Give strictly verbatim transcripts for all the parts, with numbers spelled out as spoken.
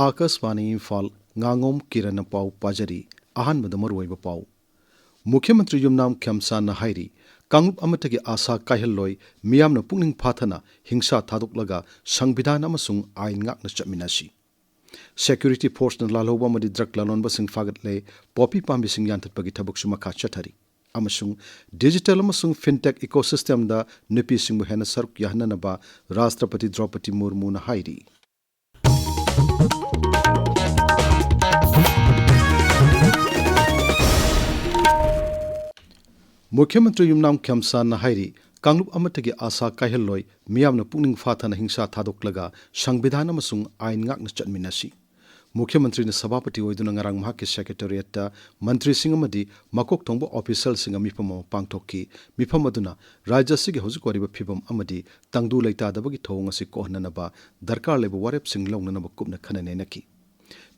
ꯑꯥꯀꯥꯁꯕꯥꯅꯤ ꯏꯝꯐꯥꯜ, ꯉꯥꯉꯣꯝ ꯀꯤꯔꯟꯅ ꯄꯥꯎ ꯄꯥꯖꯔꯤ꯫ ꯑꯍꯥꯟꯕꯗ ꯃꯔꯨꯑꯣꯏꯕ ꯄꯥꯎ꯫ ꯃꯨꯈ꯭ꯌ ꯃꯟꯇ꯭ꯔꯤ ꯌꯨꯝꯅꯥꯝ ꯈꯦꯝꯆꯥꯟꯅ ꯍꯥꯏꯔꯤ, ꯀꯥꯡꯂꯨꯞ ꯑꯃꯠꯇꯒꯤ ꯑꯥꯁꯥ ꯀꯥꯏꯍꯜꯂꯣꯏ, ꯃꯤꯌꯥꯝꯅ ꯄꯨꯛꯅꯤꯡ ꯐꯥꯊꯅ ꯍꯤꯡꯁꯥ ꯊꯥꯗꯣꯛꯂꯒ ꯁꯪꯕꯤꯙꯥꯟ ꯑꯃꯁꯨꯡ ꯑꯥꯏꯟ ꯉꯥꯛꯅ ꯆꯠꯃꯤꯟꯅꯁꯤ꯫ ꯁꯦꯀ꯭ꯌꯨꯔꯤꯇꯤ ꯐꯣꯔꯁꯅ ꯂꯥꯜꯍꯧꯕ ꯑꯃꯗꯤ ꯗ꯭ꯔꯒ ꯂꯂꯣꯟꯕꯁꯤꯡ ꯐꯥꯒꯠꯂꯦ, ꯄꯣꯄꯤ ꯄꯥꯝꯕꯤꯁꯤꯡ ꯌꯥꯟꯊꯠꯄꯒꯤ ꯊꯕꯛꯁꯨ ꯃꯈꯥ ꯆꯠꯊꯔꯤ꯫ ꯑꯃꯁꯨꯡ ꯗꯤꯖꯤꯇꯦꯜ ꯑꯃꯁꯨꯡ ꯐꯤꯟꯇꯦꯛ ꯏꯀꯣꯁꯤꯁꯇꯦꯝꯗ ꯅꯨꯄꯤꯁꯤꯡꯕꯨ ꯍꯦꯟꯅ ꯁꯔꯨꯛ ꯌꯥꯍꯟꯅꯅꯕ ꯔꯥꯁꯇ꯭ꯔꯄꯇꯤ ꯗ꯭ꯔꯧꯄꯗꯤ ꯃꯨꯔꯃꯨꯅ ꯍꯥꯏꯔꯤ꯫ ꯃꯨꯈ꯭ꯌ ꯃꯟꯇ꯭ꯔꯤ ꯌꯨꯝꯅꯥꯝ ꯈꯦꯝꯆꯥꯟꯅ ꯍꯥꯏꯔꯤ, ꯀꯥꯡꯂꯨꯞ ꯑꯃꯠꯇꯒꯤ ꯑꯥꯁꯥ ꯀꯥꯏꯍꯜꯂꯣꯏ, ꯃꯤꯌꯥꯝꯅ ꯄꯨꯛꯅꯤꯡ ꯐꯥꯊꯅ ꯍꯤꯡꯁꯥ ꯊꯥꯗꯣꯛꯂꯒ ꯁꯪꯕꯤꯙꯥꯟ ꯑꯃꯁꯨꯡ ꯑꯥꯏꯟ ꯉꯥꯛꯅ ꯆꯠꯃꯤꯟꯅꯁꯤ꯫ ꯃꯨꯈ꯭ꯌ ꯃꯟꯇ꯭ꯔꯤꯅ ꯁꯚꯥꯄꯇꯤ ꯑꯣꯏꯗꯨꯅ ꯉꯔꯥꯡ ꯃꯍꯥꯛꯀꯤ ꯁꯦꯀ꯭ꯔꯦꯇꯦꯔꯤꯌꯦꯠꯇ ꯃꯟꯇ꯭ꯔꯤꯁꯤꯡ ꯑꯃꯗꯤ ꯃꯀꯣꯛ ꯊꯣꯡꯕ ꯑꯣꯐꯤꯁꯤꯌꯦꯜꯁꯤꯡꯒ ꯃꯤꯐꯝ ꯑꯃ ꯄꯥꯡꯊꯣꯛꯈꯤ꯫ ꯃꯤꯐꯝ ꯑꯗꯨꯅ ꯔꯥꯖ꯭ꯌ ꯑꯁꯤꯒꯤ ꯍꯧꯖꯤꯛ ꯑꯣꯏꯔꯤꯕ ꯐꯤꯕꯝ ꯑꯃꯗꯤ ꯇꯪꯗꯨ ꯂꯩꯇꯥꯗꯕꯒꯤ ꯊꯧꯑꯣꯡ ꯑꯁꯤ ꯀꯣꯛꯍꯟꯅꯅꯕ ꯗꯔꯀꯥꯔ ꯂꯩꯕ ꯋꯥꯔꯦꯞꯁꯤꯡ ꯂꯧꯅꯅꯕ ꯀꯨꯞꯅ ꯈꯟꯅ ꯅꯩꯅꯈꯤ꯫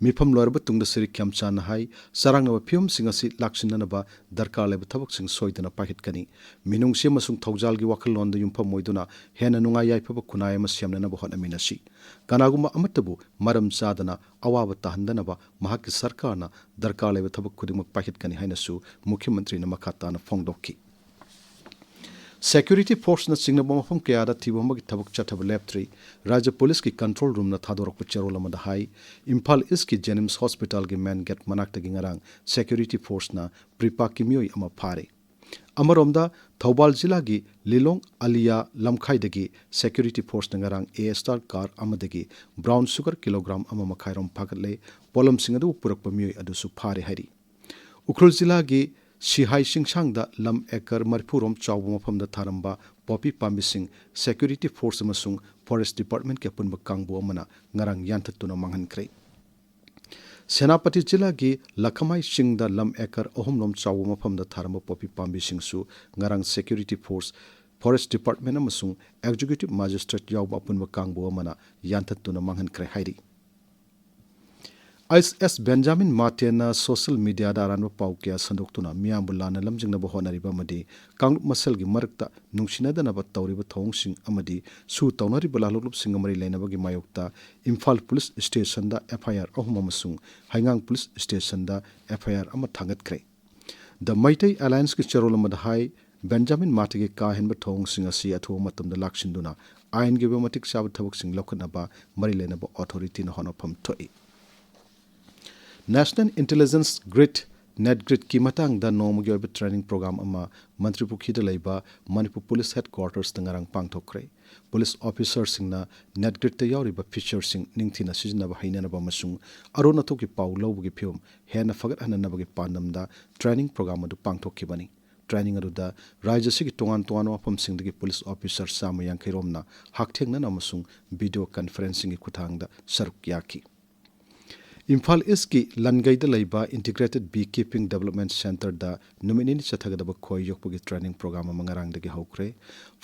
ꯃꯤꯐꯝ ꯂꯣꯏꯔꯕ ꯇꯨꯡꯗ ꯁ꯭ꯔꯤ ꯈꯦꯝꯆꯥꯟꯅ ꯍꯥꯏ, ꯆꯔꯥꯡꯅꯕ ꯐꯤꯕꯝꯁꯤꯡ ꯑꯁꯤ ꯂꯥꯛꯁꯤꯟꯅꯅꯕ ꯗꯔꯀꯥꯔ ꯂꯩꯕ ꯊꯕꯛꯁꯤꯡ ꯁꯣꯏꯗꯅ ꯄꯥꯏꯈꯠꯀꯅꯤ꯫ ꯃꯤꯅꯨꯡꯁꯤ ꯑꯃꯁꯨꯡ ꯊꯧꯖꯥꯜꯒꯤ ꯋꯥꯈꯜꯂꯣꯟꯗ ꯌꯨꯝꯐꯝ ꯑꯣꯏꯗꯨꯅ ꯍꯦꯟꯅ ꯅꯨꯡꯉꯥꯏ ꯌꯥꯏꯐꯕ ꯈꯨꯟꯅꯥꯏ ꯑꯃ ꯁꯦꯝꯅꯅꯕ ꯍꯣꯠꯅꯃꯤꯟꯅꯁꯤ꯫ ꯀꯅꯥꯒꯨꯝꯕ ꯑꯃꯠꯇꯕꯨ ꯃꯔꯝ ꯆꯥꯗꯅ ꯑꯋꯥꯕ ꯇꯥꯍꯟꯗꯅꯕ ꯃꯍꯥꯛꯀꯤ ꯁꯔꯀꯥꯔꯅ ꯗꯔꯀꯥꯔ ꯂꯩꯕ ꯊꯕꯛ ꯈꯨꯗꯤꯡꯃꯛ ꯄꯥꯏꯈꯠꯀꯅꯤ ꯍꯥꯏꯅꯁꯨ ꯃꯨꯈ꯭ꯌ ꯃꯟꯇ꯭ꯔꯤꯅ ꯃꯈꯥ ꯇꯥꯅ ꯐꯣꯡꯗꯣꯛꯈꯤ꯫ ꯁꯦꯀ꯭ꯌꯨꯔꯤꯇꯤ ꯐꯣꯔꯁꯅ ꯆꯤꯡꯅꯕ ꯃꯐꯝ ꯀꯌꯥꯗ ꯊꯤꯕ ꯍꯨꯝꯕꯒꯤ ꯊꯕꯛ ꯆꯠꯊꯕ ꯂꯦꯞꯇ꯭ꯔꯤ꯫ ꯔꯥꯖ꯭ꯌ ꯄꯨꯂꯤꯁꯀꯤ ꯀꯟꯇ꯭ꯔꯣꯜ ꯔꯨꯝꯅ ꯊꯥꯗꯣꯔꯛꯄ ꯆꯦꯔꯣꯜ ꯑꯃꯗ ꯍꯥꯏ, ꯏꯝꯐꯥꯜ ꯏꯁꯀꯤ ꯖꯦꯅꯤꯝꯁ ꯍꯣꯁꯄꯤꯇꯥꯜꯒꯤ ꯃꯦꯟ ꯒꯦꯠ ꯃꯅꯥꯛꯇꯒꯤ ꯉꯔꯥꯡ ꯁꯦꯀ꯭ꯌꯨꯔꯤꯇꯤ ꯐꯣꯔꯁꯅ ꯄ꯭ꯔꯤꯄꯥꯛꯀꯤ ꯃꯤꯑꯣꯏ ꯑꯃ ꯐꯥꯔꯦ꯫ ꯑꯃꯔꯣꯝꯗ, ꯊꯧꯕꯥꯜ ꯖꯤꯂꯥꯒꯤ ꯂꯤꯂꯣꯡ ꯑꯂꯤꯌꯥ ꯂꯝꯈꯥꯏꯗꯒꯤ ꯁꯦꯀ꯭ꯌꯨꯔꯤꯇꯤ ꯐꯣꯔꯁꯅ ꯉꯔꯥꯡ ꯑꯦ ꯁ꯭ꯇꯥꯔ ꯀꯥꯔ ꯑꯃꯗꯒꯤ ꯕ꯭ꯔꯥꯎꯟ ꯁꯨꯒꯔ ꯀꯤꯂꯣꯒ꯭ꯔꯥꯝ ꯑꯃ ꯃꯈꯥꯏ ꯔꯣꯝ ꯐꯥꯒꯠꯂꯦ꯫ ꯄꯣꯠꯂꯝꯁꯤꯡ ꯑꯗꯨ ꯄꯨꯔꯛꯄ ꯃꯤꯑꯣꯏ ꯑꯗꯨꯁꯨ ꯐꯥꯔꯦ ꯍꯥꯏꯔꯤ꯫ ꯎꯈ꯭ꯔꯨꯜ ꯖꯤꯂꯥꯒꯤ ꯁꯤꯍꯥꯏ ꯆꯤꯡꯁꯥꯡꯗ ꯂꯝ ꯑꯦꯀꯔ ꯃꯔꯤꯐꯨ ꯔꯣꯝ ꯆꯥꯎꯕ ꯃꯐꯝꯗ ꯊꯥꯔꯝꯕ ꯄꯣꯄꯤ ꯄꯥꯝꯕꯤꯁꯤꯡ ꯁꯦꯀ꯭ꯌꯨꯔꯤꯇꯤ ꯐꯣꯔꯁ ꯑꯃꯁꯨꯡ ꯐꯣꯔꯦꯁ ꯗꯤꯄꯥꯔꯠꯃꯦꯟꯠꯀꯤ ꯑꯄꯨꯟꯕ ꯀꯥꯡꯕꯨ ꯑꯃꯅ ꯉꯔꯥꯡ ꯌꯥꯟꯊꯠꯇꯨꯅ ꯃꯥꯡꯍꯟꯈ꯭ꯔꯦ꯫ ꯁꯦꯅꯥꯄꯇꯤ ꯖꯤꯂꯥꯒꯤ ꯂꯈꯃꯥꯏ ꯆꯤꯡꯗ ꯂꯝ ꯑꯦꯀꯔ ꯑꯍꯨꯝ ꯔꯣꯝ ꯆꯥꯎꯕ ꯃꯐꯝꯗ ꯊꯥꯔꯝꯕ ꯄꯣꯄꯤ ꯄꯥꯝꯕꯤꯁꯤꯡꯁꯨ ꯉꯔꯥꯡ ꯁꯦꯀ꯭ꯌꯨꯔꯤꯇꯤ ꯐꯣꯔꯁ, ꯐꯣꯔꯦꯁ ꯗꯤꯄꯥꯔꯠꯃꯦꯟꯠ ꯑꯃꯁꯨꯡ ꯑꯦꯛꯖꯤꯀ꯭ꯌꯨꯇꯤꯚ ꯃꯦꯖꯤꯁꯇ꯭ꯔꯦꯠ ꯌꯥꯎꯕ ꯑꯄꯨꯟꯕ ꯀꯥꯡꯕꯨ ꯑꯃꯅ ꯌꯥꯟꯊꯠꯇꯨꯅ ꯃꯥꯡꯍꯟꯈ꯭ꯔꯦ ꯍꯥꯏꯔꯤ꯫ ꯑꯦꯁ ꯑꯦꯁ ꯕꯦꯟꯖꯥꯃꯤꯟ ꯃꯥꯔꯇꯦꯟꯅ ꯁꯣꯁꯤꯌꯦꯜ ꯃꯤꯗꯤꯌꯥꯗ ꯑꯔꯥꯟꯕ ꯄꯥꯎ ꯀꯌꯥ ꯁꯟꯗꯣꯛꯇꯨꯅ ꯃꯤꯌꯥꯝꯕꯨ ꯂꯥꯟꯅ ꯂꯝꯖꯤꯡꯅꯕ ꯍꯣꯠꯅꯔꯤꯕ ꯑꯃꯗꯤ ꯀꯥꯡꯂꯨꯞ ꯃꯁꯦꯜꯒꯤ ꯃꯔꯛꯇ ꯅꯨꯡꯁꯤꯅꯗꯅꯕ ꯇꯧꯔꯤꯕ ꯊꯧꯑꯣꯡꯁꯤꯡ ꯑꯃꯗꯤ ꯁꯨ ꯇꯧꯅꯔꯤꯕ ꯂꯥꯜꯍꯧꯂꯨꯞꯁꯤꯡꯒ ꯃꯔꯤ ꯂꯩꯅꯕꯒꯤ ꯃꯥꯌꯣꯛꯇ ꯏꯝꯐꯥꯜ ꯄꯨꯂꯤꯁ ꯁ꯭ꯇꯦꯁꯟꯗ ꯑꯦꯐ ꯑꯥꯏ ꯑꯥꯔ ꯑꯍꯨꯝ ꯑꯃꯁꯨꯡ ꯍꯩꯉꯥꯡ ꯄꯨꯂꯤꯁ ꯁ꯭ꯇꯦꯁꯟꯗ ꯑꯦꯐ ꯑꯥꯏ ꯑꯥꯔ ꯑꯃ ꯊꯥꯡꯒꯠꯈ꯭ꯔꯦ꯫ ꯗ ꯃꯩꯇꯩ ꯑꯦꯂꯥꯌꯟꯁꯀꯤ ꯆꯦꯔꯣꯜ ꯑꯃꯗ ꯍꯥꯏ, ꯕꯦꯟꯖꯥꯃꯤꯟ ꯃꯥꯔꯇꯤꯒꯤ ꯀꯥ ꯍꯦꯟꯕ ꯊꯧꯑꯣꯡꯁꯤꯡ ꯑꯁꯤ ꯑꯊꯨꯕ ꯃꯇꯝꯗ ꯂꯥꯛꯁꯤꯟꯗꯨꯅ ꯑꯥꯏꯟꯒꯤ ꯑꯣꯏꯕ ꯃꯇꯤꯛ ꯆꯥꯕ ꯊꯕꯛꯁꯤꯡ ꯂꯧꯈꯠꯅꯕ ꯃꯔꯤ ꯂꯩꯅꯕ ꯑꯣꯊꯣꯔꯤꯇꯤꯅ ꯍꯣꯠꯅꯐꯝ ꯊꯣꯛꯏ꯫ ꯅꯦꯁꯅꯦꯜ ꯏꯟꯇꯦꯂꯤꯖꯦꯟꯁ ꯒ꯭ꯔꯤꯗ, ꯅꯦꯠ ꯒ꯭ꯔꯤꯗꯀꯤ ꯃꯇꯥꯡꯗ ꯅꯣꯡꯃꯒꯤ ꯑꯣꯏꯕ ꯇ꯭ꯔꯦꯅꯤꯡ ꯄ꯭ꯔꯣꯒ꯭ꯔꯥꯝ ꯑꯃ ꯃꯟꯇ꯭ꯔꯤ ꯄꯨꯈ꯭ꯔꯤꯗ ꯂꯩꯕ ꯃꯅꯤꯄꯨꯔ ꯄꯨꯂꯤꯁ ꯍꯦꯗꯀ꯭ꯋꯥꯔꯇꯔꯁꯇ ꯉꯔꯥꯡ ꯄꯥꯡꯊꯣꯛꯈ꯭ꯔꯦ꯫ ꯄꯨꯂꯤꯁ ꯑꯣꯐꯤꯁꯥꯔꯁꯤꯡꯅ ꯅꯦꯠ ꯒ꯭ꯔꯤꯗꯇ ꯌꯥꯎꯔꯤꯕ ꯐꯤꯆꯔꯁꯤꯡ ꯅꯤꯡꯊꯤꯅ ꯁꯤꯖꯤꯟꯅꯕ ꯍꯩꯅꯅꯕ ꯑꯃꯁꯨꯡ ꯑꯔꯣꯟ ꯑꯊꯨꯞꯀꯤ ꯄꯥꯎ ꯂꯧꯕꯒꯤ ꯐꯤꯚꯝ ꯍꯦꯟꯅ ꯐꯒꯠꯍꯟꯅꯅꯕꯒꯤ ꯄꯥꯟꯗꯝꯗ ꯇ꯭ꯔꯦꯅꯤꯡ ꯄ꯭ꯔꯣꯒ꯭ꯔꯥꯝ ꯑꯗꯨ ꯄꯥꯡꯊꯣꯛꯈꯤꯕꯅꯤ꯫ ꯇ꯭ꯔꯦꯅꯤꯡ ꯑꯗꯨꯗ ꯔꯥꯖ꯭ꯌ ꯑꯁꯤꯒꯤ ꯇꯣꯉꯥꯟ ꯇꯣꯉꯥꯟꯕ ꯃꯐꯝꯁꯤꯡꯗꯒꯤ ꯄꯨꯂꯤꯁ ꯑꯣꯐꯤꯁꯥꯔ ꯆꯥꯝꯃ ꯌꯥꯡꯈꯩ ꯔꯣꯝꯅ ꯍꯛꯊꯦꯡꯅꯅ ꯑꯃꯁꯨꯡ ꯚꯤꯗꯤꯑꯣ ꯀꯟꯐꯔꯦꯟꯁꯤꯡꯒꯤ ꯈꯨꯠꯊꯥꯡꯗ ꯁꯔꯨꯛ ꯌꯥꯈꯤ꯫ ꯏꯝꯐꯥꯜ ꯏꯁꯀꯤ ꯂꯟꯒꯩꯗ ꯂꯩꯕ ꯏꯟꯇꯤꯒ꯭ꯔꯦꯇꯦꯗ ꯕꯤ ꯀꯤꯄꯤꯡ ꯗꯦꯕꯂꯞꯃꯦꯟ ꯁꯦꯟꯇꯔꯗ ꯅꯨꯃꯤꯠ ꯅꯤꯅꯤ ꯆꯠꯊꯒꯗꯕ ꯈꯣꯏ ꯌꯣꯛꯄꯒꯤ ꯇ꯭ꯔꯦꯅꯤꯡ ꯄ꯭ꯔꯣꯒ꯭ꯔꯥꯝ ꯑꯃ ꯉꯔꯥꯡꯗꯒꯤ ꯍꯧꯈ꯭ꯔꯦ꯫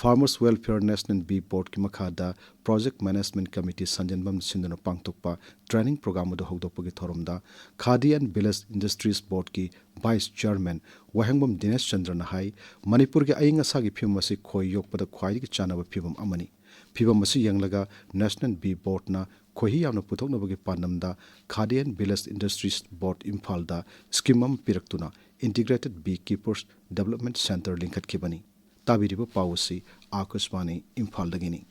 ꯐꯥꯔꯃꯔꯁ ꯋꯦꯜꯐꯤꯌꯔ ꯅꯦꯁꯅꯦꯜ ꯕꯤ ꯕꯣꯔꯗꯀꯤ ꯃꯈꯥꯗ ꯄ꯭ꯔꯣꯖꯦꯛ ꯃꯦꯅꯦꯖꯃꯦꯟꯠ ꯀꯃꯤꯇꯤ ꯁꯟꯖꯦꯟꯕꯝ ꯁꯤꯟꯗꯨꯅ ꯄꯥꯡꯊꯣꯛꯄ ꯇ꯭ꯔꯦꯅꯤꯡ ꯄ꯭ꯔꯣꯒ꯭ꯔꯥꯝ ꯑꯗꯨ ꯍꯧꯗꯣꯛꯄꯒꯤ ꯊꯧꯔꯝꯗ ꯈꯥꯗꯤ ꯑꯦꯟ ꯚꯤꯂꯦꯖ ꯏꯟꯗꯁꯇ꯭ꯔꯤꯁ ꯕꯣꯔꯗꯀꯤ ꯚꯥꯏꯁ ꯆꯤꯌꯔꯃꯦꯟ ꯋꯥꯍꯦꯡꯕꯝ ꯗꯤꯅꯦꯁ ꯆꯟꯗ꯭ꯔꯅ ꯍꯥꯏ, ꯃꯅꯤꯄꯨꯔꯒꯤ ꯑꯏꯪ ꯑꯁꯥꯒꯤ ꯐꯤꯕꯝ ꯑꯁꯤ ꯈꯣꯏ ꯌꯣꯛꯄꯗ ꯈ꯭ꯋꯥꯏꯗꯒꯤ ꯆꯥꯟꯅꯕ ꯐꯤꯕꯝ ꯑꯃꯅꯤ꯫ ꯐꯤꯕꯝ ꯑꯁꯤ ꯌꯦꯡꯂꯒ ꯅꯦꯁꯅꯦꯜ ꯕꯤ ꯕꯣꯔꯗꯅ ꯈꯣꯏꯍꯤ ꯌꯥꯝꯅ ꯄꯨꯊꯣꯛꯅꯕꯒꯤ ꯄꯥꯟꯗꯝꯗ ꯈꯥꯗꯤ ꯑꯦꯟ ꯚꯤꯂꯦꯖ ꯏꯟꯗꯁꯇ꯭ꯔꯤꯁ ꯕꯣꯔꯗ ꯏꯝꯐꯥꯜꯗ ꯁ꯭ꯀꯤꯝ ꯑꯃ ꯄꯤꯔꯛꯇꯨꯅ integrated B keepers development centre ꯂꯤꯡꯈꯠꯈꯤꯕꯅꯤ꯫ ꯇꯥꯕꯤꯔꯤꯕ ꯄꯥꯎ ꯑꯁꯤ ꯑꯥꯀꯥꯁꯕꯥꯅꯤ ꯏꯝꯐꯥꯜꯗꯒꯤꯅꯤ꯫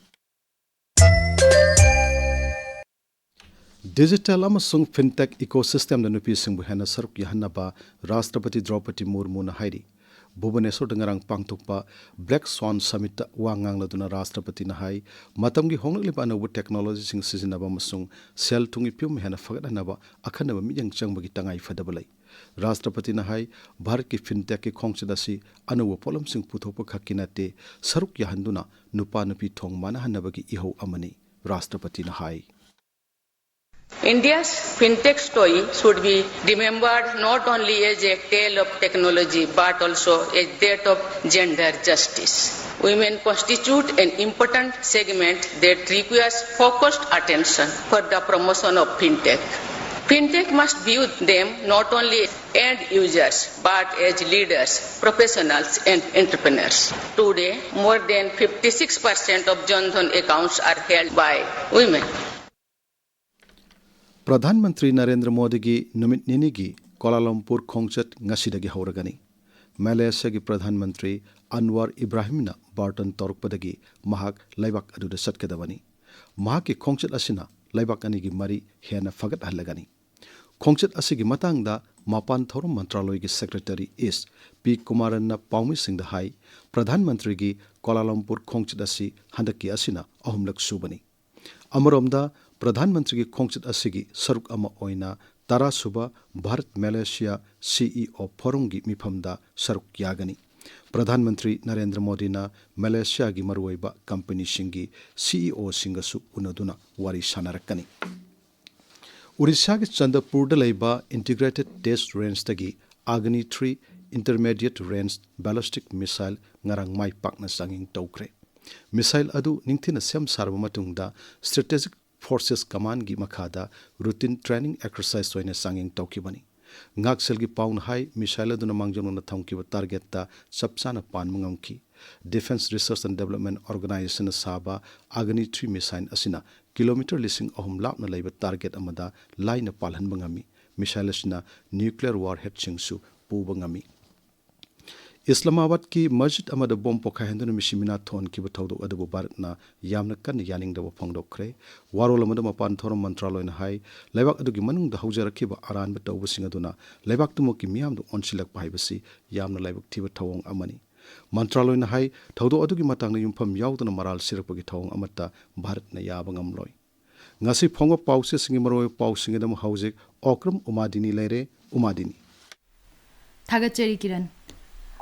ꯗꯤꯖꯤꯇꯦꯜ ꯑꯃꯁꯨꯡ ꯐꯤꯟꯇꯦꯛ ꯏꯀꯣꯁꯤꯁꯇꯦꯝꯗ ꯅꯨꯄꯤꯁꯤꯡꯕꯨ ꯍꯦꯟꯅ ꯁꯔꯨꯛ ꯌꯥꯍꯟꯅꯕ ꯔꯥꯁꯇ꯭ꯔꯄꯇꯤ ꯗ꯭ꯔꯧꯄꯗꯤ ꯃꯨꯔꯃꯨꯅ ꯍꯥꯏꯔꯤ꯫ ꯚꯨꯕꯅꯦꯁꯣꯔꯗ ꯉꯔꯥꯡ ꯄꯥꯡꯊꯣꯛꯄ ꯕ꯭ꯂꯦꯛ ꯁ꯭ꯋꯥꯟ ꯁꯃꯤꯠꯇ ꯋꯥ ꯉꯥꯡꯂꯗꯨꯅ ꯔꯥꯁꯇ꯭ꯔꯄꯇꯤꯅ ꯍꯥꯏ, ꯃꯇꯝꯒꯤ ꯍꯣꯡꯂꯛꯂꯤꯕ ꯑꯅꯧꯕ ꯇꯦꯛꯅꯣꯂꯣꯖꯤꯁꯤꯡ ꯁꯤꯖꯤꯟꯅꯕ ꯑꯃꯁꯨꯡ ꯁꯦꯜ ꯊꯨꯝꯒꯤ ꯐꯤꯕꯝ ꯍꯦꯟꯅ ꯐꯒꯠꯍꯟꯅꯕ ꯑꯈꯟꯅꯕ ꯃꯤꯠꯌꯦꯡ ꯆꯪꯕꯒꯤ ꯇꯉꯥꯏ ꯐꯗꯕ ꯂꯩ꯫ ꯔꯥꯁꯇ꯭ꯔꯄꯇꯤꯅ ꯍꯥꯏ, ꯚꯥꯔꯠꯀꯤ ꯐꯤꯟꯇꯦꯛꯀꯤ ꯈꯣꯡꯆꯠ ꯑꯁꯤ ꯑꯅꯧꯕ ꯄꯣꯠꯂꯝꯁꯤꯡ ꯄꯨꯊꯣꯛꯄ ꯈꯛꯀꯤ ꯅꯠꯇꯦ, ꯁꯔꯨꯛ ꯌꯥꯍꯟꯗꯨꯅ ꯅꯨꯄꯥ ꯅꯨꯄꯤ ꯊꯣꯡ ꯃꯥꯟꯅꯍꯟꯅꯕꯒꯤ ꯏꯍꯧ ꯑꯃꯅꯤ, ꯔꯥꯁꯇ꯭ꯔꯄꯇꯤꯅ ꯍꯥꯏ꯫ India's fintech story should be remembered not only as a tale of technology but also as that of gender justice. Women constitute an important segment that requires focused attention for the promotion of fintech. Fintech must view them not only end users but as leaders, professionals, and entrepreneurs. Today, more than fifty-six percent of Jan Dhan accounts are held by women. Pradhan Mantri Narendra ꯃꯣꯗꯤꯒꯤ ꯅꯨꯃꯤꯠ ꯅꯤꯅꯤꯒꯤ Kuala Lumpur ꯈꯣꯡꯆꯠ ꯉꯁꯤꯗꯒꯤ ꯍꯧꯔꯒꯅꯤ꯫ ꯃꯦꯂꯦꯁꯤꯌꯥꯒꯤ ꯄ꯭ꯔꯙꯥꯟ ꯃꯟꯇ꯭ꯔꯤ ꯑꯟꯋꯥꯔ ꯏꯕ꯭ꯔꯥꯍꯤꯝꯅ ꯕꯥꯔꯇꯟ ꯇꯧꯔꯛꯄꯗꯒꯤ ꯃꯍꯥꯛ ꯂꯩꯕꯥꯛ ꯑꯗꯨꯗ ꯆꯠꯀꯗꯕꯅꯤ꯫ ꯃꯍꯥꯛꯀꯤ ꯈꯣꯡꯆꯠ ꯑꯁꯤꯅ ꯂꯩꯕꯥꯛ ꯑꯅꯤꯒꯤ ꯃꯔꯤ ꯍꯦꯟꯅ ꯐꯒꯠꯍꯜꯂꯒꯅꯤ꯫ ꯈꯣꯡꯆꯠ ꯑꯁꯤꯒꯤ ꯃꯇꯥꯡꯗ ꯃꯄꯥꯟ ꯊꯧꯔꯝ ꯃꯟꯇ꯭ꯔꯥꯂꯣꯏꯒꯤ ꯁꯦꯀ꯭ꯔꯦꯇꯔꯤ ꯏꯁ ꯄꯤ ꯀꯨꯃꯥꯔꯟꯅ ꯄꯥꯎꯃꯤꯁꯤꯡꯗ ꯍꯥꯏ, ꯄ꯭ꯔꯙꯥꯟ ꯃꯟꯇ꯭ꯔꯤꯒꯤ ꯀꯣꯂꯥꯂꯝꯄꯨꯔ ꯈꯣꯡꯆꯠ ꯑꯁꯤ ꯍꯟꯗꯛꯀꯤ ꯑꯁꯤꯅ ꯑꯍꯨꯝꯂꯛ ꯁꯨꯕꯅꯤ꯫ ꯑꯃꯔꯣꯝꯗ, ꯄ꯭ꯔꯙꯥꯟ ꯃꯟꯇ꯭ꯔꯤꯒꯤ ꯈꯣꯡꯆꯠ ꯑꯁꯤꯒꯤ ꯁꯔꯨꯛ ꯑꯃ ꯑꯣꯏꯅ ꯇꯔꯥ ꯁꯨꯕ ꯚꯥꯔꯠ ꯃꯦꯂꯦꯁꯤꯌꯥ ꯁꯤ ꯏ ꯑꯣ ꯐꯣꯔꯝꯒꯤ ꯃꯤꯐꯝꯗ ꯁꯔꯨꯛ ꯌꯥꯒꯅꯤ꯫ ꯄ꯭ꯔꯙꯥꯟ ꯃꯟꯇ꯭ꯔꯤ ꯅꯔꯦꯟꯗ꯭ꯔ ꯃꯣꯗꯤꯅ ꯃꯦꯂꯦꯁꯤꯌꯥꯒꯤ ꯃꯔꯨꯑꯣꯏꯕ ꯀꯝꯄꯅꯤꯁꯤꯡꯒꯤ ꯁꯤ ꯏ ꯑꯣꯁꯤꯡꯒꯁꯨ ꯎꯅꯗꯨꯅ ꯋꯥꯔꯤ ꯁꯥꯟꯅꯔꯛꯀꯅꯤ꯫ ꯎꯔꯤꯁꯥꯒꯤ ꯆꯟꯗꯄꯨꯔꯗ ꯂꯩꯕ ꯏꯟꯇꯤꯒ꯭ꯔꯦꯇꯦꯗ ꯇꯦꯁ ꯔꯦꯟꯖꯇꯒꯤ ꯑꯒꯅꯤ three intermediate range ballistic missile ꯉꯔꯥꯡ ꯃꯥꯏ ꯄꯥꯛꯅ ꯆꯥꯡꯌꯦꯡ ꯇꯧꯈ꯭ꯔꯦ꯫ ꯃꯤꯁꯥꯏꯜ ꯑꯗꯨ ꯅꯤꯡꯊꯤꯅ ꯁꯦꯝ ꯁꯥꯔꯕ ꯃꯇꯨꯡꯗ ꯁ꯭ꯇ꯭ꯔꯦꯇꯦꯖꯤꯛ ꯐꯣꯔꯁꯦꯁ ꯀꯃꯥꯟꯒꯤ ꯃꯈꯥꯗ ꯔꯨꯇꯤꯟ ꯇ꯭ꯔꯦꯅꯤꯡ ꯑꯦꯛꯁꯔꯁꯥꯏꯖ ꯑꯣꯏꯅ ꯆꯥꯡꯌꯦꯡ ꯇꯧꯈꯤꯕꯅꯤ꯫ ꯉꯥꯛꯁꯦꯜꯒꯤ ꯄꯥꯎꯅ ꯍꯥꯏ, ꯃꯤꯁꯥꯏꯜ ꯑꯗꯨꯅ ꯃꯥꯡꯖꯧꯅꯅ ꯊꯝꯈꯤꯕ ꯇꯥꯔꯒꯦꯠꯇ ꯆꯞ ꯆꯥꯅ ꯄꯥꯟꯕ ꯉꯝꯈꯤ꯫ ꯗꯤꯐꯦꯟꯁ ꯔꯤꯁꯔꯁ ꯑꯦꯟ ꯗꯦꯕꯂꯞꯃꯦꯟ ꯑꯣꯔꯒꯅꯥꯏꯖꯦꯁꯟꯅ ꯁꯥꯕ ꯑꯒꯅꯤ ꯊ꯭ꯔꯤ ꯃꯤꯁꯥꯏꯜ ꯑꯁꯤꯅ ꯀꯤꯂꯣꯃꯤꯇꯔ ꯂꯤꯁꯤꯡ ꯑꯍꯨꯝ ꯂꯥꯞꯅ ꯂꯩꯕ ꯇꯥꯔꯒꯦꯠ ꯑꯃꯗ ꯂꯥꯏꯅ ꯄꯥꯜꯍꯟꯕ ꯉꯝꯃꯤ꯫ ꯃꯤꯁꯥꯏꯜ ꯑꯁꯤꯅ ꯅ꯭ꯌꯨꯀ꯭ꯂꯤꯌꯔ ꯋꯥꯔꯍꯦꯗꯁꯤꯡꯁꯨ ꯄꯨꯕ ꯉꯝꯃꯤ꯫ ꯏꯁꯂꯥꯃꯥꯕꯥꯗꯀꯤ ꯃꯁꯖꯤꯗ ꯑꯃꯗ ꯕꯣꯝ ꯄꯣꯈꯥꯏꯍꯟꯗꯨꯅ ꯃꯤꯁꯤ ꯃꯤꯅꯥ ꯊꯣꯛꯍꯟꯈꯤꯕ ꯊꯧꯗꯣꯛ ꯑꯗꯨꯕꯨ ꯚꯥꯔꯠꯅ ꯌꯥꯝꯅ ꯀꯟꯅ ꯌꯥꯅꯤꯡꯗꯕ ꯐꯣꯡꯗꯣꯛꯈ꯭ꯔꯦ꯫ ꯋꯥꯔꯣꯜ ꯑꯃꯗ ꯃꯄꯥꯟ ꯊꯧꯔꯝ ꯃꯟꯇ꯭ꯔꯥꯂꯣꯏꯅ ꯍꯥꯏ, ꯂꯩꯕꯥꯛ ꯑꯗꯨꯒꯤ ꯃꯅꯨꯡꯗ ꯍꯧꯖꯔꯛꯈꯤꯕ ꯑꯔꯥꯟꯕ ꯇꯧꯕꯁꯤꯡ ꯑꯗꯨꯅ ꯂꯩꯕꯥꯛꯇꯨꯃꯛꯀꯤ ꯃꯤꯌꯥꯝꯗ ꯑꯣꯟꯁꯤꯜꯂꯛꯄ ꯍꯥꯏꯕꯁꯤ ꯌꯥꯝꯅ ꯂꯥꯏꯕꯛ ꯊꯤꯕ ꯊꯧꯑꯣꯡ ꯑꯃꯅꯤ꯫ ꯃꯟꯇ꯭ꯔꯥꯂꯣꯏꯅ ꯍꯥꯏ, ꯊꯧꯗꯣꯛ ꯑꯗꯨꯒꯤ ꯃꯇꯥꯡꯗ ꯌꯨꯝꯐꯝ ꯌꯥꯎꯗꯅ ꯃꯔꯥꯜ ꯁꯤꯔꯛꯄꯒꯤ ꯊꯧꯑꯣꯡ ꯑꯃꯠꯇ ꯚꯥꯔꯠꯅ ꯌꯥꯕ ꯉꯝꯂꯣꯏ꯫ ꯉꯁꯤ ꯐꯣꯡꯕ ꯄꯥꯎꯆꯦꯁꯤꯡꯒꯤ ꯃꯔꯨꯑꯣꯏꯕ ꯄꯥꯎꯁꯤꯡꯒꯤꯗꯃꯛ ꯍꯧꯖꯤꯛ ꯑꯣꯀ꯭ꯔꯝ ꯎꯃꯥꯗꯤꯅꯤ ꯂꯩꯔꯦ꯫ ꯎꯃꯥꯗꯤꯅꯤ꯫ ꯊꯥꯒꯠꯆꯔꯤ ꯀꯤꯔꯟ꯫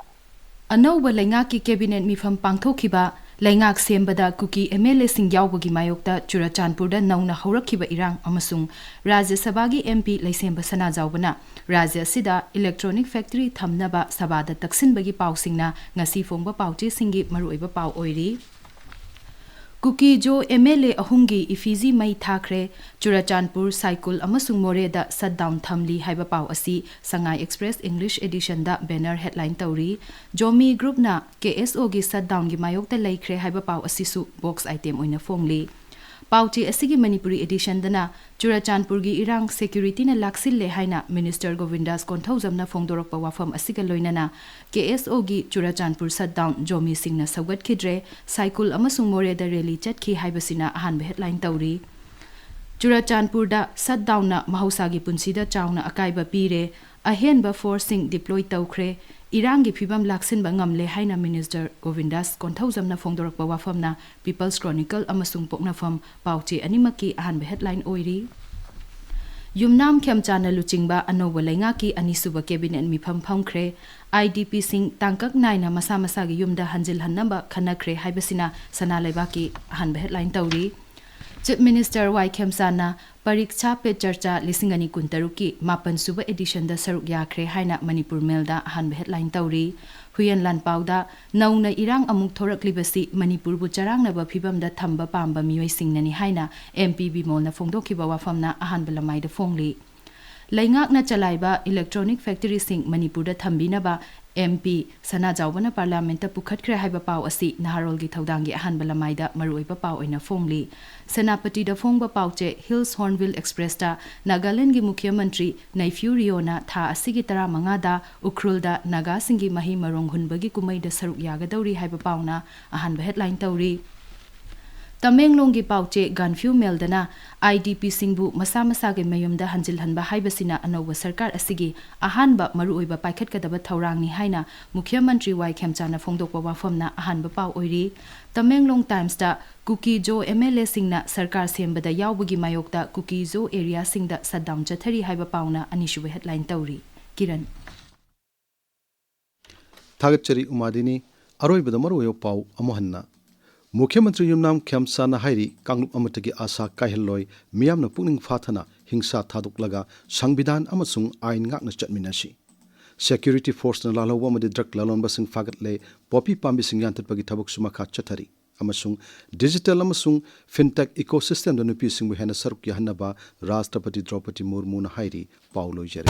ꯑꯅꯧꯕ ꯂꯩꯉꯥꯛꯀꯤ ꯀꯦꯕꯤꯅꯦꯠ ꯃꯤꯐꯝ ꯄꯥꯡꯊꯣꯛꯈꯤꯕ꯫ ꯂꯩꯉꯥꯛ ꯁꯦꯝꯕꯗ ꯀꯨꯀꯤ ꯑꯦꯝ ꯑꯦꯜ ꯑꯦꯁꯤꯡ ꯌꯥꯎꯕꯒꯤ ꯃꯥꯌꯣꯛꯇ ꯆꯨꯔꯆꯥꯟꯄꯨꯔꯗ ꯅꯧꯅ ꯍꯧꯔꯛꯈꯤꯕ ꯏꯔꯥꯡ ꯑꯃꯁꯨꯡ ꯔꯥꯖ꯭ꯌ ꯁꯚꯥꯒꯤ ꯑꯦꯝ ꯄꯤ ꯂꯩꯁꯦꯝꯕ ꯁꯅꯥꯖꯥꯎꯕꯅ ꯔꯥꯖ꯭ꯌ ꯑꯁꯤꯗ ꯏꯂꯦꯛꯇ꯭ꯔꯣꯅꯤꯛ ꯐꯦꯛꯇꯔꯤ ꯊꯝꯅꯕ ꯁꯚꯥꯗ ꯇꯛꯁꯤꯟꯕꯒꯤ ꯄꯥꯎꯁꯤꯡꯅ ꯉꯁꯤ ꯐꯣꯡꯕ ꯄꯥꯎꯆꯦꯁꯤꯡꯒꯤ ꯃꯔꯨꯑꯣꯏꯕ ꯄꯥꯎ ꯑꯣꯏꯔꯤ꯫ ꯀꯨꯀꯤ ꯖꯣ ꯑꯦꯝ ꯑꯦꯜ ꯑꯦ ꯑꯍꯨꯝꯒꯤ ꯏꯐꯤꯖꯤ ꯃꯩ ꯊꯥꯈ꯭ꯔꯦ꯫ ꯆꯨꯔꯆꯥꯟꯄꯨꯔ, ꯁꯥꯏꯀꯨꯜ ꯑꯃꯁꯨꯡ ꯃꯣꯔꯦꯗ ꯁꯠꯗꯥꯎꯟ ꯊꯝꯂꯤ ꯍꯥꯏꯕ ꯄꯥꯎ ꯑꯁꯤ ꯁꯉꯥꯏ ꯑꯦꯛꯁꯄ꯭ꯔꯦꯁ ꯏꯪꯂꯤꯁ ꯑꯦꯗꯤꯁꯟꯗ ꯕꯦꯅꯔ ꯍꯦꯗꯂꯥꯏꯟ ꯇꯧꯔꯤ꯫ ꯖꯣꯃꯤ ꯒ꯭ꯔꯨꯞꯅ ꯀꯦ ꯑꯦꯁ ꯑꯣꯒꯤ ꯁꯠꯗꯥꯎꯟꯒꯤ ꯃꯥꯌꯣꯛꯇ ꯂꯩꯈ꯭ꯔꯦ ꯍꯥꯏꯕ ꯄꯥꯎ ꯑꯁꯤꯁꯨ ꯕꯣꯛꯁ ꯑꯥꯏꯇꯦꯝ ꯑꯣꯏꯅ ꯐꯣꯡꯂꯤ꯫ ꯄꯥꯎꯆꯦ ꯑꯁꯤꯒꯤ ꯃꯅꯤꯄꯨꯔꯤ ꯑꯦꯗꯤꯁꯟꯗꯅ ꯆꯨꯔꯆꯥꯟꯄꯨꯔꯒꯤ ꯏꯔꯥꯡ ꯁꯦꯀ꯭ꯌꯨꯔꯤꯇꯤꯅ ꯂꯥꯛꯁꯤꯜꯂꯦ ꯍꯥꯏꯅ ꯃꯤꯅꯤꯁꯇꯔ ꯒꯣꯕꯤꯟꯗꯥꯁ ꯀꯣꯟꯊꯧꯖꯝꯅ ꯐꯣꯡꯗꯣꯔꯛꯄ ꯋꯥꯐꯝ ꯑꯁꯤꯒ ꯂꯣꯏꯅꯅ ꯀꯦ ꯑꯦꯁ ꯑꯣꯒꯤ ꯆꯨꯔꯆꯥꯟꯄꯨꯔ ꯁꯠꯗꯥꯎꯟ ꯖꯣꯃꯤꯁꯤꯡꯅ ꯁꯧꯒꯠꯈꯤꯗ꯭ꯔꯦ, ꯁꯥꯏꯀꯨꯜ ꯑꯃꯁꯨꯡ ꯃꯣꯔꯦꯗ ꯔꯦꯂꯤ ꯆꯠꯈꯤ ꯍꯥꯏꯕꯁꯤꯅ ꯑꯍꯥꯟꯕ ꯍꯦꯗꯂꯥꯏꯟ ꯇꯧꯔꯤ꯫ ꯆꯨꯔꯆꯥꯟꯄꯨꯔꯗ ꯁꯠꯗꯥꯎꯟꯅ ꯃꯍꯧꯁꯥꯒꯤ ꯄꯨꯟꯁꯤꯗ ꯆꯥꯎꯅ ꯑꯀꯥꯏꯕ ꯄꯤꯔꯦ, ꯑꯍꯦꯟꯕ ꯐꯣꯔꯁꯁꯤꯡ ꯗꯤꯄ꯭ꯂꯣꯏ ꯇꯧꯈ꯭ꯔꯦ, ꯏꯔꯥꯡꯒꯤ ꯐꯤꯕꯝ ꯂꯥꯛꯁꯤꯟꯕ ꯉꯝꯂꯦ ꯍꯥꯏꯅ ꯃꯤꯅꯤꯁꯇꯔ ꯒꯣꯕꯤꯟꯗꯥꯁ ꯀꯣꯟꯊꯧꯖꯝꯅ ꯐꯣꯡꯗꯣꯔꯛꯄ ꯋꯥꯐꯝꯅ ꯄꯤꯄꯜꯁ ꯀ꯭ꯔꯣꯅꯤꯀꯜ ꯑꯃꯁꯨꯡ ꯄꯣꯛꯅꯐꯝ ꯄꯥꯎꯆꯦ ꯑꯅꯤꯃꯛꯀꯤ ꯑꯍꯥꯟꯕ ꯍꯦꯗꯂꯥꯏꯟ ꯑꯣꯏꯔꯤ꯫ ꯌꯨꯝꯅꯥꯝ ꯈꯦꯝꯆꯥꯟꯅ ꯂꯨꯆꯤꯡꯕ ꯑꯅꯧꯕ ꯂꯩꯉꯥꯛꯀꯤ ꯑꯅꯤꯁꯨꯕ ꯀꯦꯕꯤꯅꯦꯠ ꯃꯤꯐꯝ ꯐꯝꯈ꯭ꯔꯦ꯫ ꯑꯥꯏ ꯗꯤ ꯄꯤꯁꯤꯡ ꯇꯥꯡꯀꯛ ꯅꯥꯏꯅ ꯃꯁꯥ ꯃꯁꯥꯒꯤ ꯌꯨꯝꯗ ꯍꯟꯖꯤꯜꯍꯟꯅꯕ ꯈꯟꯅꯈ꯭ꯔꯦ ꯍꯥꯏꯕꯁꯤꯅ ꯁꯅꯥ ꯂꯩꯕꯥꯛꯀꯤ ꯑꯍꯥꯟꯕ ꯍꯦꯗꯂꯥꯏꯟ ꯇꯧꯔꯤ꯫ ꯆꯤꯐ ꯃꯤꯅꯤꯁꯇꯔ ꯋꯥꯏ ꯈꯦꯝꯆꯥꯟꯅ ꯄꯔꯤꯛꯁꯥ ꯄꯦ ꯆꯔꯆꯥ ꯂꯤꯁꯤꯡ ꯑꯅꯤ ꯀꯨꯟꯇꯔꯨꯛꯀꯤ ꯃꯥꯄꯟ ꯁꯨꯕ ꯑꯦꯗꯤꯁꯟꯗ ꯁꯔꯨꯛ ꯌꯥꯈ꯭ꯔꯦ ꯍꯥꯏꯅ ꯃꯅꯤꯄꯨꯔ ꯃꯦꯜꯗ ꯑꯍꯥꯟꯕ ꯍꯦꯗꯂꯥꯏꯟ ꯇꯧꯔꯤ꯫ ꯍꯨꯏꯌꯦꯟ ꯂꯥꯟꯄꯥꯎꯗ ꯅꯧꯅ ꯏꯔꯥꯡ ꯑꯃꯨꯛ ꯊꯣꯔꯛꯂꯤꯕꯁꯤ ꯃꯅꯤꯄꯨꯔꯕꯨ ꯆꯔꯥꯡꯅꯕ ꯐꯤꯕꯝꯗ ꯊꯝꯕ ꯄꯥꯝꯕ ꯃꯤꯑꯣꯏꯁꯤꯡꯅꯅꯤ ꯍꯥꯏꯅ ꯑꯦꯝ ꯄꯤ ꯕꯤꯃꯣꯜꯅ ꯐꯣꯡꯗꯣꯛꯈꯤꯕ ꯋꯥꯐꯝꯅ ꯑꯍꯥꯟꯕ ꯂꯃꯥꯏꯗ ꯐꯣꯡꯂꯤ꯫ ꯂꯩꯉꯥꯛꯅ ꯆꯂꯥꯏꯕ ꯏꯂꯦꯛꯇ꯭ꯔꯣꯅꯤꯛ ꯐꯦꯛꯇꯔꯤꯁꯤꯡ ꯃꯅꯤꯄꯨꯔꯗ ꯊꯝꯕꯤꯅꯕ ꯑꯦꯝ ꯄꯤ ꯁꯅꯥꯖꯥꯎꯕꯅ ꯄꯥꯔꯂꯤꯌꯥꯃꯦꯟꯠꯇ ꯄꯨꯈꯠꯈ꯭ꯔꯦ ꯍꯥꯏꯕ ꯄꯥꯎ ꯑꯁꯤ ꯅꯍꯥꯔꯣꯜꯒꯤ ꯊꯧꯗꯥꯡꯒꯤ ꯑꯍꯥꯟꯕ ꯂꯃꯥꯏꯗ ꯃꯔꯨꯑꯣꯏꯕ ꯄꯥꯎ ꯑꯣꯏꯅ ꯐꯣꯡꯂꯤ꯫ ꯁꯦꯅꯥꯄꯇꯤꯗ ꯐꯣꯡꯕ ꯄꯥꯎꯆꯦ ꯍꯤꯜꯁ ꯍꯣꯔꯟꯕꯤꯜ ꯑꯦꯛꯁꯄ꯭ꯔꯦꯁꯇ ꯅꯥꯒꯥꯂꯦꯟꯗꯒꯤ ꯃꯨꯈ꯭ꯌ ꯃꯟꯇ꯭ꯔꯤ ꯅꯩꯐꯤꯌꯨ ꯔꯤꯑꯣꯅ ꯊꯥ ꯑꯁꯤꯒꯤ ꯇꯔꯥꯃꯉꯥꯗ ꯎꯈ꯭ꯔꯨꯜꯗ ꯅꯥꯒꯥꯁꯤꯡꯒꯤ ꯃꯍꯩ ꯃꯔꯣꯡ ꯍꯨꯟꯕꯒꯤ ꯀꯨꯝꯃꯩꯗ ꯁꯔꯨꯛ ꯌꯥꯒꯗꯧꯔꯤ ꯍꯥꯏꯕ ꯄꯥꯎꯅ ꯑꯍꯥꯟꯕ ꯍꯦꯗꯂꯥꯏꯟ ꯇꯧꯔꯤ꯫ ꯇꯃꯦꯡꯂꯣꯡꯒꯤ ꯄꯥꯎꯆꯦ ꯒꯥꯟꯐ꯭ꯌꯨ ꯃꯦꯜꯗꯅ ꯑꯥꯏ ꯗꯤ ꯄꯤꯁꯤꯡꯕꯨ ꯃꯁꯥ ꯃꯁꯥꯒꯤ ꯃꯌꯨꯝꯗ ꯍꯟꯖꯤꯜꯍꯟꯕ ꯍꯥꯏꯕꯁꯤꯅ ꯑꯅꯧꯕ ꯁꯔꯀꯥꯔ ꯑꯁꯤꯒꯤ ꯑꯍꯥꯟꯕ ꯃꯔꯨꯑꯣꯏꯕ ꯄꯥꯏꯈꯠꯀꯗꯕ ꯊꯧꯔꯥꯡꯅꯤ ꯍꯥꯏꯅ ꯃꯨꯈ꯭ꯌ ꯃꯟꯇ꯭ꯔꯤ ꯋꯥꯏ ꯈꯦꯝꯆꯥꯅ ꯐꯣꯡꯗꯣꯛꯄ ꯋꯥꯐꯝꯅ ꯑꯍꯥꯟꯕ ꯄꯥꯎ ꯑꯣꯏꯔꯤ꯫ ꯇꯃꯦꯡꯂꯣꯡ ꯇꯥꯏꯝꯁꯇ ꯀꯨꯀꯤ ꯖꯣ ꯑꯦꯝ ꯑꯦꯜ ꯑꯦꯁꯤꯡꯅ ꯁꯔꯀꯥꯔ ꯁꯦꯝꯕꯗ ꯌꯥꯎꯕꯒꯤ ꯃꯥꯌꯣꯛꯇ ꯀꯨꯀꯤ ꯖꯣ ꯑꯦꯔꯤꯌꯥꯁꯤꯡꯗ ꯁꯠꯗꯥꯎꯟ ꯆꯠꯊꯔꯤ ꯍꯥꯏꯕ ꯄꯥꯎꯅ ꯑꯅꯤꯁꯨꯕ ꯍꯦꯗꯂꯥꯏꯟ ꯇꯧꯔꯤ꯫ ꯀꯤꯔꯟ꯫ ꯊꯥꯒꯠꯆꯔꯤ ꯎꯃꯥꯗꯤꯅꯤ꯫ ꯑꯔꯣꯏꯕꯗ ꯃꯔꯨꯑꯣꯏꯕ ꯄꯥꯎ ꯑꯃꯨꯛ ꯍꯟꯅ꯫ ꯃꯨꯈ꯭ꯌ ꯃꯟꯇ꯭ꯔꯤ ꯌꯨꯝꯅꯥꯝ ꯈꯦꯝꯆꯥꯅ ꯍꯥꯏꯔꯤ, ꯀꯥꯡꯂꯨꯞ ꯑꯃꯠꯇꯒꯤ ꯑꯥꯁꯥ ꯀꯥꯏꯍꯜꯂꯣꯏ, ꯃꯤꯌꯥꯝꯅ ꯄꯨꯛꯅꯤꯡ ꯐꯥꯊꯅ ꯍꯤꯡꯁꯥ ꯊꯥꯗꯣꯛꯂꯒ ꯁꯪꯕꯤꯙꯥꯟ ꯑꯃꯁꯨꯡ ꯑꯥꯏꯟ ꯉꯥꯛꯅ ꯆꯠꯃꯤꯟꯅꯁꯤ꯫ ꯁꯦꯀ꯭ꯌꯨꯔꯤꯇꯤ ꯐꯣꯔꯁꯅ ꯂꯥꯜꯍꯧꯕ ꯑꯃꯗꯤ ꯗ꯭ꯔꯒ ꯂꯂꯣꯟꯕꯁꯤꯡ ꯐꯥꯒꯠꯂꯦ, ꯄꯣꯄꯤ ꯄꯥꯝꯕꯤꯁꯤꯡ ꯌꯥꯟꯊꯠꯄꯒꯤ ꯊꯕꯛꯁꯨ ꯃꯈꯥ ꯆꯠꯊꯔꯤ꯫ ꯑꯃꯁꯨꯡ ꯗꯤꯖꯤꯇꯦꯜ ꯑꯃꯁꯨꯡ ꯐꯤꯟꯇꯦꯛ ꯏꯀꯣꯁꯤꯁꯇꯦꯝꯗ ꯅꯨꯄꯤꯁꯤꯡꯕꯨ ꯍꯦꯟꯅ ꯁꯔꯨꯛ ꯌꯥꯍꯟꯅꯕ ꯔꯥꯁꯇ꯭ꯔꯄꯇꯤ ꯗ꯭ꯔꯧꯄꯗꯤ ꯃꯨꯔꯃꯨꯅ ꯍꯥꯏꯔꯤ꯫ ꯄꯥꯎ ꯂꯣꯏꯖꯔꯦ꯫